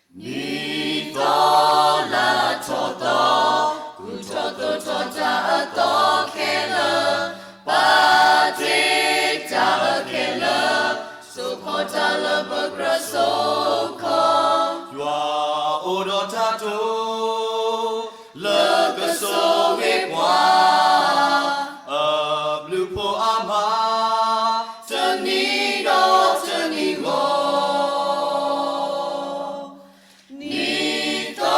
နံၣ်သီလါထီၣ်သီ, ကူၣ်ထီၣ်သိးထီၣ်တၢ်အသီခဲလၢာ်, ပာ်တ့ၢ်တၢ်အခဲလၢာ်, စိာ်ခီၣ်တၢ်လၢပကြၢးစိာ်ခီၣ်, ယွၤအိၣ်ဒီးတၢ်တိာ် လၢကဆိၣ်ဂ့ၤပှၤ အဘျုးဖှိၣ်အါမး တနံၤဒီးတနံၤဂီၢ်. နံၣ်သီ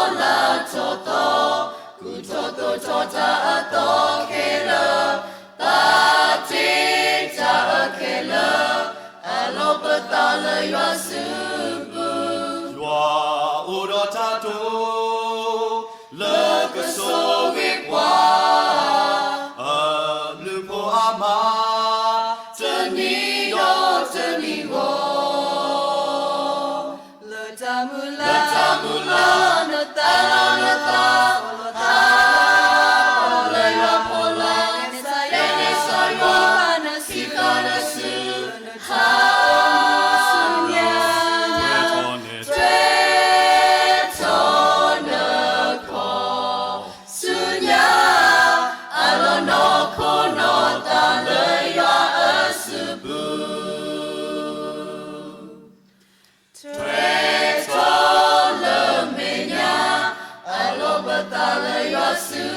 လါထီၣ်သီ, ကူၣ်ထီၣ်သိးထီၣ်တၢ်အသီခဲလၢာ်, ပာ်တ့ၢ်တၢ်အခဲလၢာ်, အလီၢ်ပသးလၢယွၤစုပူၤ, ယွၤအိၣ်ဒီးတၢ်တိာ် လၢကဆိၣ်ဂ့ၤပှၤ အဘျုးဖှိၣ်အါမး တနံၤဒီးတနံၤဂီၢ်. လၢတၢ်မုၢ်လၢ် လၢတၢ်မုၢ်လၢ် နသးလီၤနသး လၢယွၤဖီလာ် ကစၢ်ယွၤ နစံးဃာ်နစု နထးအိၣ်ဆူညါ နထးအိၣ်ဆူညါ အလီၢ်နီၢ်ခိနီၢ်သးလၢယွၤအစုပူၤ ထွဲထီၣ်လၢမဲာ်ညါ အလီၢ်ပသးလၢယွၤစု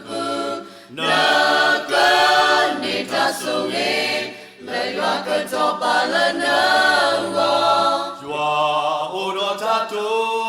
ပူၤ, နကန့ၢ်တၢ်ဆိၣ်ဂ့ၤ လၢယွၤကတီၤပာ်လၢနဂီၢ်, ယွၤအိၣ်ဒီးတၢ်တိာ်